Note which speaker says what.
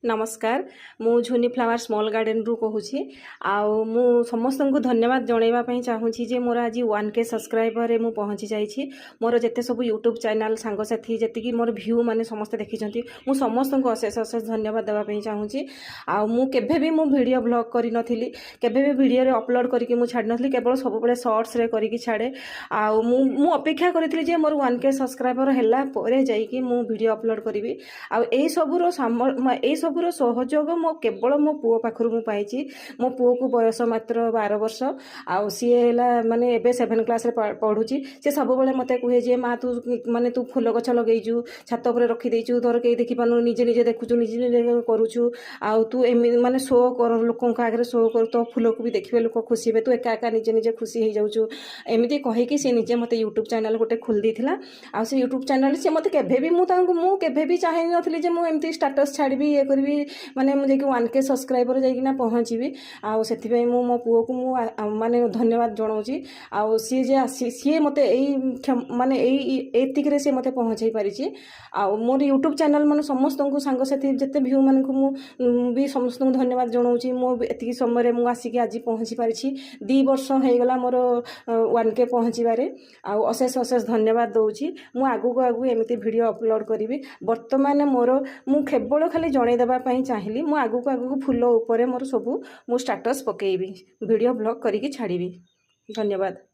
Speaker 1: ନମସ୍କାର, ମୁଁ Jhuni flower small ଗାର୍ଡ଼େନରୁ କହୁଛି। ଆଉ ମୁଁ ସମସ୍ତଙ୍କୁ ଧନ୍ୟବାଦ ଜଣାଇବା ପାଇଁ ଚାହୁଁଛି ଯେ ମୋର ଆଜି 1K ସବସ୍କ୍ରାଇବରରେ ମୁଁ ପହଞ୍ଚି ଯାଇଛି। ମୋର ଯେତେ ସବୁ ୟୁଟ୍ୟୁବ୍ ଚ୍ୟାନେଲ୍ ସାଙ୍ଗସାଥି, ଯେତିକି ମୋର ଭ୍ୟୁ ମାନେ ସମସ୍ତେ ଦେଖିଛନ୍ତି, ମୁଁ ସମସ୍ତଙ୍କୁ ଅଶେଷ ଅଶେଷ ଧନ୍ୟବାଦ ଦେବା ପାଇଁ ଚାହୁଁଛି। ଆଉ ମୁଁ କେବେ ବି ମୁଁ ଭିଡ଼ିଓ ଭ୍ଲଗ୍ କରିନଥିଲି, କେବେ ବି ଭିଡ଼ିଓରେ ଅପଲୋଡ଼ କରିକି ମୁଁ ଛାଡ଼ିନଥିଲି, କେବଳ ସବୁବେଳେ ସର୍ଟସରେ କରିକି ଛାଡ଼େ। ଆଉ ମୁଁ ଅପେକ୍ଷା କରିଥିଲି ଯେ ମୋର 1K subscriber ହେଲା ପରେ ଯାଇକି ମୁଁ ଭିଡ଼ିଓ ଅପଲୋଡ଼ କରିବି। ଆଉ ଏଇସବୁର ସହଯୋଗ ମୋ କେବଳ ମୋ ପୁଅ ପାଖରୁ ମୁଁ ପାଇଛି। ମୋ ପୁଅକୁ ବୟସ ମାତ୍ର 12 ବର୍ଷ ଆଉ ସିଏ ହେଲା ମାନେ ଏବେ ସେଭେନ୍ କ୍ଲାସ୍ରେ ପଢ଼ୁଛି। ସେ ସବୁବେଳେ ମୋତେ କୁହେ ଯେ ମା, ତୁ ମାନେ ତୁ ଫୁଲ ଗଛ ଲଗେଇଛୁ, ଛାତ ଉପରେ ରଖିଦେଇଛୁ, ତୋର କେହି ଦେଖିପାରୁନୁ, ନିଜେ ନିଜେ ଦେଖୁଛୁ, ନିଜେ ନିଜେ କରୁଛୁ। ଆଉ ତୁ ଏମିତି ମାନେ ଶୋ କର, ଲୋକଙ୍କ ଆଗରେ ଶୋ କର, ତୋ ଫୁଲକୁ ବି ଦେଖିବେ ଲୋକ, ଖୁସି ହେବେ। ତୁ ଏକା ଏକା ନିଜେ ନିଜେ ଖୁସି ହେଇଯାଉଛୁ। ଏମିତି କହିକି ସେ ନିଜେ ମୋତେ ୟୁଟ୍ୟୁବ୍ ଚ୍ୟାନେଲ୍ ଗୋଟେ ଖୋଲି ଦେଇଥିଲା। ଆଉ ସେ ୟୁଟ୍ୟୁବ୍ ଚ୍ୟାନେଲ୍ ସେ ମୋତେ କେବେ ବି ମୁଁ ତାଙ୍କୁ ମୁଁ କେବେ ବି ଚାହିଁନଥିଲି ଯେ ମୁଁ ଏମିତି ଷ୍ଟାଟସ୍ ଛାଡ଼ିବି, ଇଏ କରିବି, ମାନେ ମୁଁ ଯାଇକି 1K subscriber ଯାଇକିନା ପହଞ୍ଚିବି। ଆଉ ସେଥିପାଇଁ ମୁଁ ମୋ ପୁଅକୁ ମୁଁ ମାନେ ଧନ୍ୟବାଦ ଜଣାଉଛି। ଆଉ ସିଏ ଯେ ଆସି ସିଏ ମୋତେ ଏଇ ମାନେ ଏଇ ଏତିକିରେ ସିଏ ମୋତେ ପହଞ୍ଚେଇ ପାରିଛି। ଆଉ ମୋର ୟୁଟ୍ୟୁବ୍ ଚ୍ୟାନେଲ୍ ମାନେ ସମସ୍ତଙ୍କୁ, ସାଙ୍ଗସାଥି ଯେତେ ଭ୍ୟୁ ମାନଙ୍କୁ ମୁଁ ବି ସମସ୍ତଙ୍କୁ ଧନ୍ୟବାଦ ଜଣାଉଛି। ମୁଁ ଏତିକି ସମୟରେ ମୁଁ ଆସିକି ଆଜି ପହଞ୍ଚି ପାରିଛି। 2 ବର୍ଷ ହେଇଗଲା ମୋର 1K ପହଞ୍ଚିବାରେ। ଆଉ ଅଶେଷ ଅଶେଷ ଧନ୍ୟବାଦ ଦେଉଛି। ମୁଁ ଆଗକୁ ଆଗକୁ ଏମିତି ଭିଡ଼ିଓ ଅପଲୋଡ଼ କରିବି। ବର୍ତ୍ତମାନ ମୋର ମୁଁ କେବଳ ଖାଲି ଜଣାଇ ଦେବା ପାଇଁ ଚାହିଁଲି, ମୁଁ ଆଗକୁ ଆଗକୁ ଫୁଲ ଉପରେ ମୋର ସବୁ ମୁଁ ଷ୍ଟାଟସ୍ ପକାଇବି, ଭିଡ଼ିଓ ଭ୍ଲଗ୍ କରିକି ଛାଡ଼ିବି। ଧନ୍ୟବାଦ।